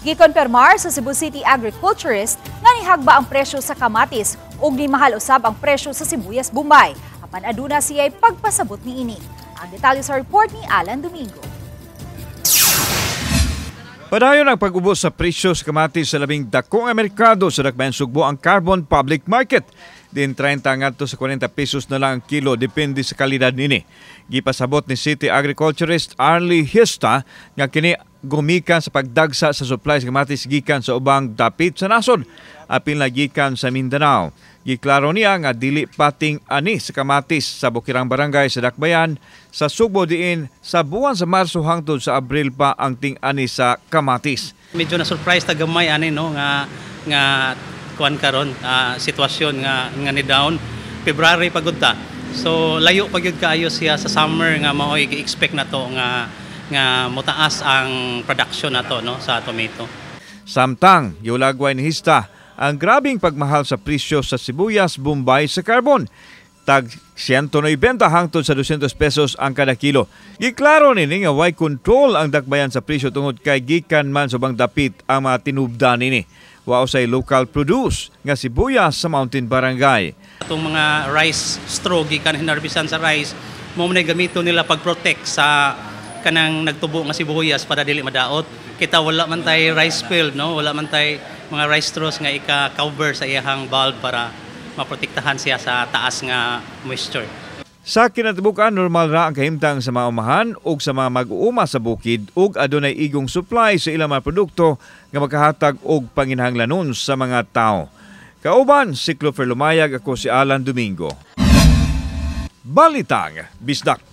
Gikonfirmar sa Cebu City Agriculturist nga nihagba ang presyo sa kamatis ug nimahal usab ang presyo sa sibuyas Bombay. Apan aduna siya'y pagpasabot niini. Ang detalye sa report ni Alan Domingo. Padayon ang pag-ubos sa presyo sa kamatis sa labing dako nga merkado sa Dakbayan Sugbo, ang Carbon Public Market. Din 30 ngadto sa 40 pesos na lang ang kilo, depende sa kalidad nini. Gipasabot ni City Agriculturist Arlie Hista nga kini gumikan sa pagdagsa sa supply sa kamatis gikan sa ubang dapit sa nasod, apil na gikan sa Mindanao. Giklaro niya nga dili pating ani sa kamatis sa Bukirang Barangay sa Dakbayan sa Sugbo, diin sa buwan sa Marso hangtod sa Abril pa ang ting-ani sa kamatis. Medyo na surprise ta gamay ani, no, nga nga kuan karon, sitwasyon nga nga ni down February pagud ta. So layo pa gyud kaayo siya sa summer nga maoy gi-expect nato nga nga motaas ang production nato, no, sa tomato. Samtang giulagway ni Hista ang grabing pagmahal sa presyo sa sibuyas Bombay sa Carbon. Tag 190 hangtod sa 200 pesos ang kada kilo. Giklaro nini nga way control ang dakbayan sa presyo tungod kay gikan man sa ubang dapit ang mga tinubda nini. Wa say local produce nga sibuyas sa Mountain Barangay. Atong mga rice straw gikan hinarbisan sa rice mo man gamito nila pag-protect sa kanang nagtubo nga sibuyas para dili madaot. Kita wala man tay rice field, no, wala man tay mga rice straws nga ika-cover sa iyahang bulb para maprotektahan siya sa taas nga moisture. Sa kinatibukan, normal ra ang kahimtang sa mga umahan ug sa mga mag-uuma sa bukid ug adunay igong supply sa ilang mga produkto nga makahatag og panginahanglanon sa mga tao. Kauban si Clover Lumayag, ako si Alan Domingo. Balitang Bisdak.